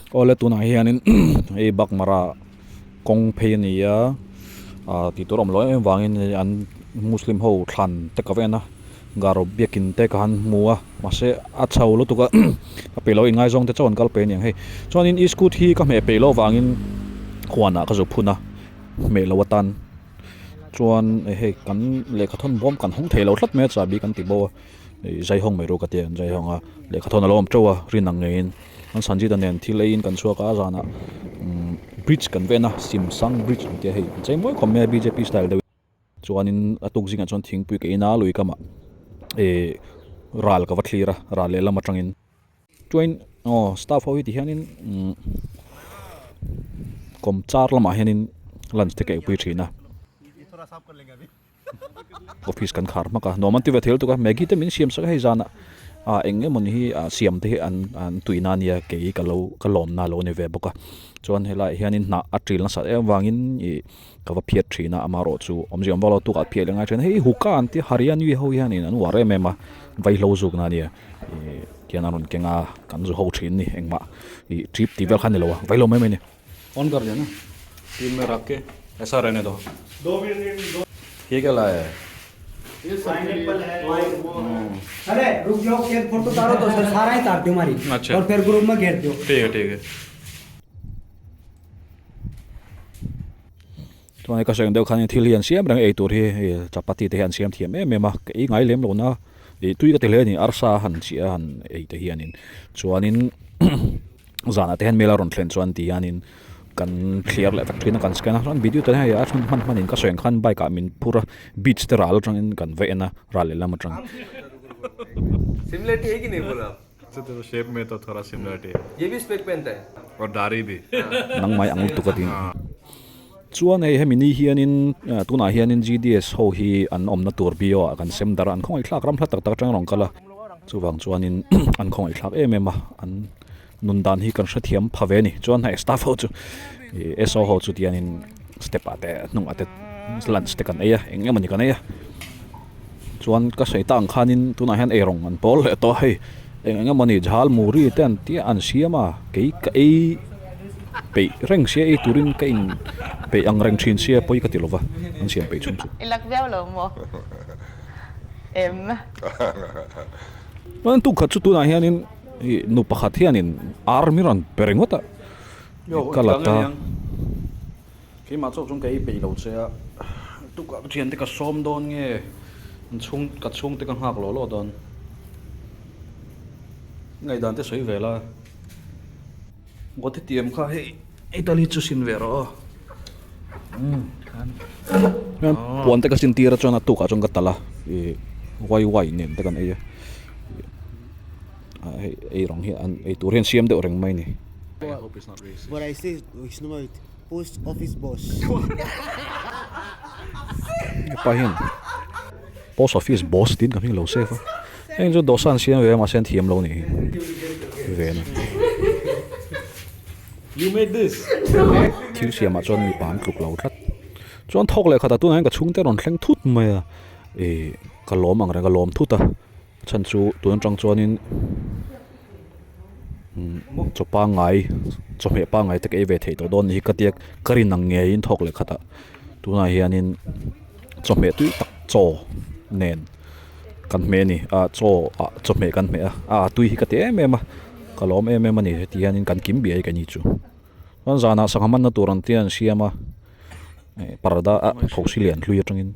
Awle tunah hianin hei Bakmara kawng phei a ni a ah tih tur a awm loh em em vangin an muslim ho thlan te ka va en a garo biakin te ka han hmu a mahse a chho lutuk a a peih loh inngaizawng te chauh an kal peih a ni ang hei chuanin e scooty hi ka hmeh peih loh avangin huanah ka zu phun a hmeh loh atan chuan hei kan lehkha thawn bawm kan hawng thei lo tlat mai a chahbi kan ti bo a. Ih zai hawng mai ru ka ti a an zai hawng a lehkha thawn a lo awm teuh a rin ang ngeiin an Sanjit-a nen thil eiin kan chhuak a zanah umm bridge kan ven a Simsang bridge an tia hei an chei mawi khawp mai a bjp style deuh chuanin a tuk zingah chuan thingpui ka in a lui kamah ih ral ka va thlir a ral lehlam atangin. Chuan aw staff ho hi ti hianin umm kawmchar lamah hianin lunch te ka eipui thin a office kan khar hmak a nuam an ti ve thei lutuk a maggie te min siam sak a hei zanah ah eng emawni hi ah siam te hi an an tuina ania kei ka lo ka lawmna a lo ni ve bawk a chuan helaiah hianin hnah a ṭil nasat em avangin ih ka va phiat thin a amaherawhchu awmzia awm vak lo tukah phiat leh ngai thin a hei huka an tia Haryani ho hianin an uar em em a vaihlo zukna ania. Ih tian a rawn keng a kan zu ho thin ni engmah ih trip tih vel kha a ni lo a vailo mai mai a ni. On kar lian a tin mai rak ke aisa rehne do ye kya laya hai. अरे रुक जाओ एक फोटो उतारो तो सर सारा ही उतार दो हमारी अच्छा। और फिर ग्रुप में घेर दो ठीक है ठीक है chuan ka sawi ang deuh khan thil hi an siam reng a eitur hi hei chapati te hi an siam thiam em em a ka ei ngai lem lo na ih tui ka ti hle a ni arsa han chiah a han ei te hianin chuanin zanah te hian mail a rawn thlen chuan ti hianin kan thliar leh vek thin a kan scan a chuan video te hei a then hman hmanin ka sawi ang khan bike ah min phur a beach te ral atangin kan va en a ral lehlam atang. Similarity hai ki nahi bola aap. Shape mein toh thoda similarity hai. Ye bhi spec pehenta hai. Aur dari bhi. Nangmai ang lutuk a ding. Chuan hei hemi ni hianin tunah hianin GDS ho hi an awmna tur bio ah kan sem darh a, an khawngaih thlak ram hla tak tak atang a rawn kal a, chuvang chuanin an khawngaih thlak em em a, an nun dan hi kan hrethiam pha ve a ni. Chuan hei staff ho chu ih SO ho chu tianin step ah te hnungah te lunch te kan ei a, eng emawni kan ei a. Chuan ka sawi ta ang khanin tunah hian eirawng an pawl leh tawh a hei eng eng emawni jhal muri te an tia an siam a kei ka ei peih reng sia ei turin ka in peih ang reng thin sia pawi ka ti lova an siam peih chhung chu. I lak viau lo maw? Em. Chuan tuk khat chu tunah hianin ih nu pakhat hianin ar mi rawn pe ringawt a ka la ta. Keimah chauh chuan ka ei peih lo che a, tukah ka thiante ka sawm dawn nge an chhung ka chhungte ka nghak lawh lawh dawn. Ngaihdan te sawi ve la, Gawti tiam kha hei Italy chu sin ve rawh aw. Puan te ka sin tir a chuan a tukah chuan ka talh a, ih wai wai nen te kan ei a, hei ei rawng hi an ei tur hian siam deuh reng mai a ni. But I say it's not Post office boss. Hepa hian post office boss tiin ka hming lo save a heng chu dawhsan an siam ve a mahse an thiam lo a nih hi ve na You made this. Thil siamah chuan mipa an tluk lo tlat chuan thawk leh khatah tunah hian ka chhungte rawn thleng thut mai a ih ka lawm ang reng a lawm thut a chhan chu tun atang chuanin. Chaw pangngai chawhmeh pangngai te ka ei ve theih tawh dawn ni hi ka tia ka rin ang ngeiin thawk leh khat ah tunah hianin chawhmeh tui tak chaw nen kan hmeh a ni ah chaw ah chawhmeh kan hmeh a a tui hi ka ti em em a ka lawm em em a ni heti hianin kan kim biai ka ni chu chuan zanah sangha manna tur ang te an siam a parda ah thosi lian hlui atangin.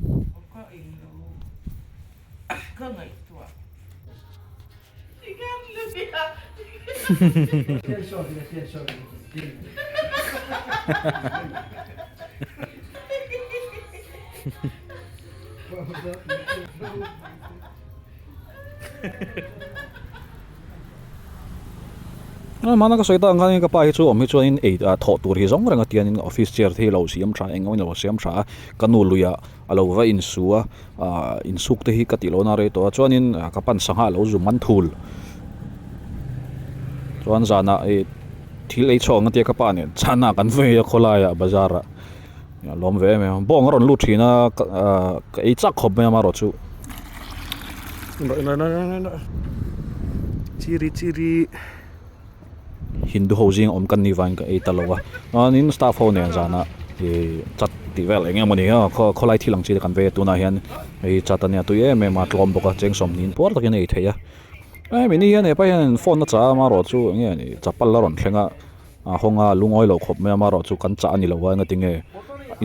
Hmana ka sawi tak ang khan ka pa hi chu awm hi chuanin ei thawh tur hi zawng reng a tianin office chair te hi lo siam tha eng emaw lo siam tha a ka nu luiah a lo va insu a ahh insuk te hi ka tih lohna rei tawh a chuanin ka pan sangha a lo zum an thul chuan zanah ih thil ei chhuak ang a tia ka pa nen chhana kan vei a khawlaiah bazar ah a lawm ve em em a bawng a rawn lut thin a ahh ka ei chak khawp mai a amaherawh chu. Chiri chiri. Hindu ho zing awm kan nih vangin ka ei ta lo a chuanin staff ho nen zanah ihh chat tih vel eng emaw ni a khawlai thil ang chi te kan vei a tunah hian hei chat ania tui em em a tlawm bawk a cheng sawmhnih puar takin a ei theih a hemi ni hian hepa hian phone a chah a amaherawh chu eng nge ni chapal a rawn thleng a a hawng a lungawi loh khawp mai a amaherawh chu kan chah a ni lo a engatinge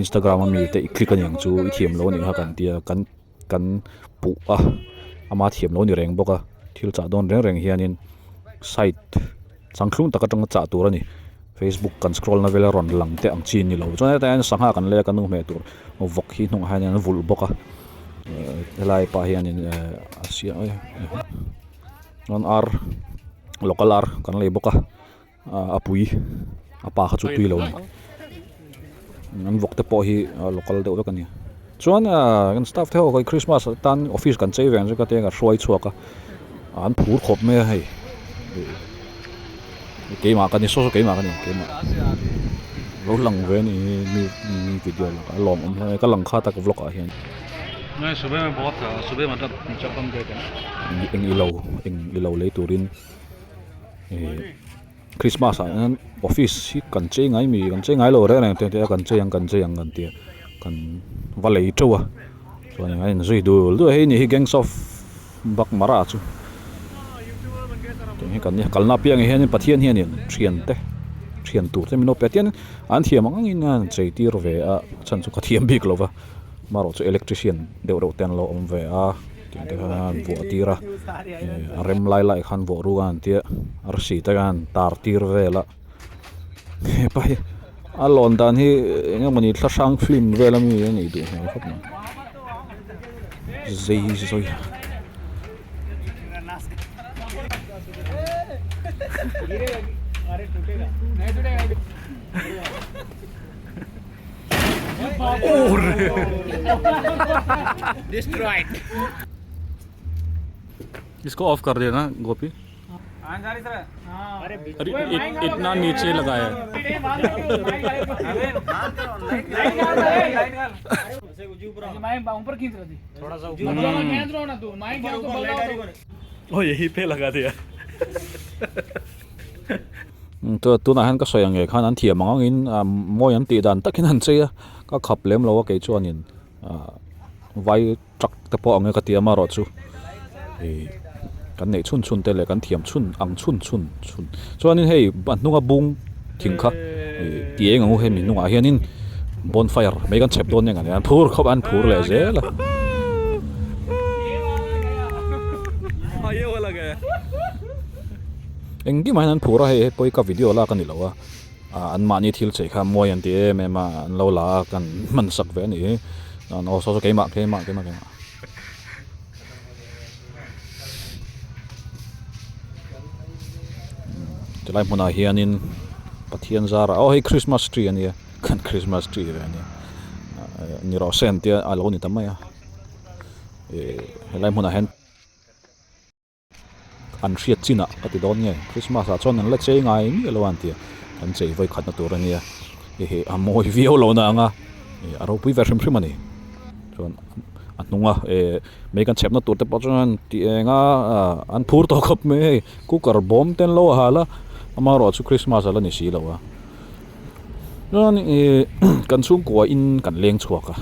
Instagram ami te i click aniang chu i thiam lo anih kha kan tia kan. kan puh a ama thiam lo ni reng bawk a thil chah dawn reng reng hianin site changthlung tak atanga chah tur a ni facebook kan scroll na vela rawn lang te ang chi ni lo chuan hetah hian sangha kan lei a kan nu hmeh tur vawk hi hnungah hian an vulh bawk a helai pah hianin a siam chuan ar local ar kan lei bawk a. a pui a pa kha chu tui lo a ni an vawk te pawh hi local deuh vek a ni chuan kan staff te ho kha christmas atan office kan chei ve ang chu ka tia ka hruai chhuak a an phur khawp mai a hei keimah ka ni saw saw keimah ka ni keimah lo lang ve a ni mi mi video lakah a lawmawm hle mai ka lang khat a ka vlog ah hian. Eng ilo eng ilo lei turin. Ihh Christmas ah hian office hi kan chei ngai mi kan chei ngai lo reng reng te te a kan chei ang kan chei ang kan tia kan va lei teuh a chuan in a inzui dul dul a hei ni hi gangs of Bakmara chu tih hi kan nia kalna apiangah hianin Pathian hianin thian te thian tur te min lo pe a tian an thiam ang angin a chei tir ve a chhan chu ka thiam bik lo va amaherawh chu electrician deuh reuh te an lo awm ve a. Tiang te khan an vuah tir a a rem lai lai khan vuah ruk a an tia arsi te khan an tar tir vel a hepa hi a lawn dan hi eng emawni thla hrang film vel ami a nih duh hmel khawp mai zei zawi. इसको ऑफ कर देना गोपी अरे इतना नीचे लगाया ओ यही पे लगा दिया Tunah hian ka sawi ang ngei khan an thiam ang angin mawi an tih dan takin an chei a, ka khap lem lo a kei chuanin vai truck te pawh ang e ka ti a amaherawh chu ih kan neih chhun chhun te leh kan thiam chhun ang chhun chhun chhun chuanin hei a hnunga bung thing kha ih ti eng ang u hemi hnungah hianin bonfire mai kan chhep dawn eng an phur khawp a an phur leh zel a. Engkim ah hian an phur a hei hei pawh hi ka video lak a ni lo a ah an mahni thil chei kha mawi an ti em em a an lo la a kan hman sak ve a ni hi aw saw saw keimah keimah keimah keimah. Tilai hmunah hianin Pathian zarah aw hei Christmas tree a nia kan Christmas tree ve a nia ni rawh se an tia a lo ni ta mai a ih helai hmunah hian. An hriat chinah ka ti dawn nge Christmas ah chuan an la chei ngai miah lo a an ti a kan chei vawi khatna tur a nia hehe a mawi viau lo na ang a a ropui ve hrim hrim a ni chuan a hnung a eh mei kan chhepna tur te pawh chuan tih eng a an phur tawh khawp mai hei cooker bawm te an lo hal a amaherawh chu Christmas a la ni si lo a chuan ih kan chhungkua in kan leng chhuak a.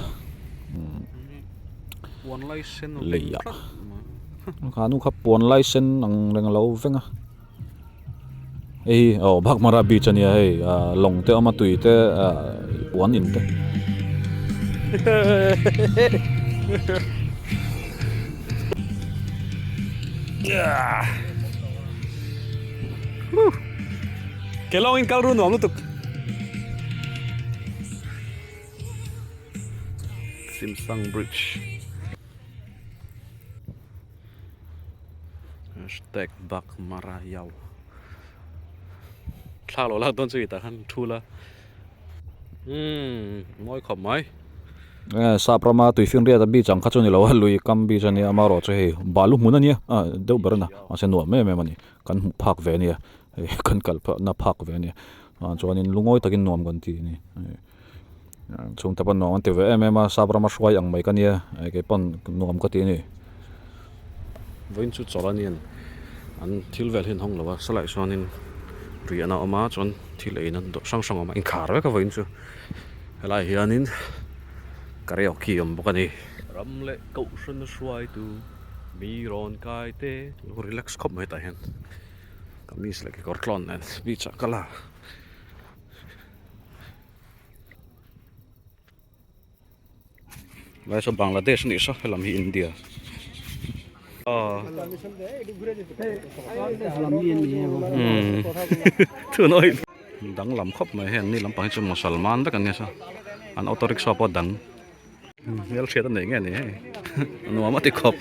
Lei ah kha nu kha puan lai sen ang reng alo veng a hei hi aw Baghmara beach ania hei ah lawng te a awm a tui te ah puan in te. Simsang Bridge Hashtag Bakmarayau Thla lo lak dawn chu tah khan thu la umm mawi khawp mai. Sap rama tuifinriat a beach ang kha chu ni lo a lui kam beach a nia amaherawh chu hei balu hmun a nia ah deuh ber a na mahse nuam em em a ni kan hmuh phak ve a nia hei kan kal phah na phak ve a nia ah chuanin lungawi takin nuam kan ti a ni. Chhungte pawn nuam an ti ve em em a sap rama hruai ang mai ka nia kei pawn nuam ka ti a ni. Vawiin chu chawlh a nian an thil vel hi an hawng lo a salai chuanin Riahna a awm a chuan thil ei nan dawr hrang hrang a awm a inkhar vek a vawiin chu helaiah hianin karaoke a awm bawk a ni. Ram leh kohhran hruaitu mi rawn kai te. Lo relax khawp mai tah hian kamis leh kekawr tlawn nen beach ah kal a. Lai saw Bangladesh anih saw helam hi India aw thunawi danglam khawp mai hei anni lampang hi chu Musalman vek an nia saw an auto rickshaw pawh a dang hmelhriat a nei nge ni hei a nuam a ti khawp.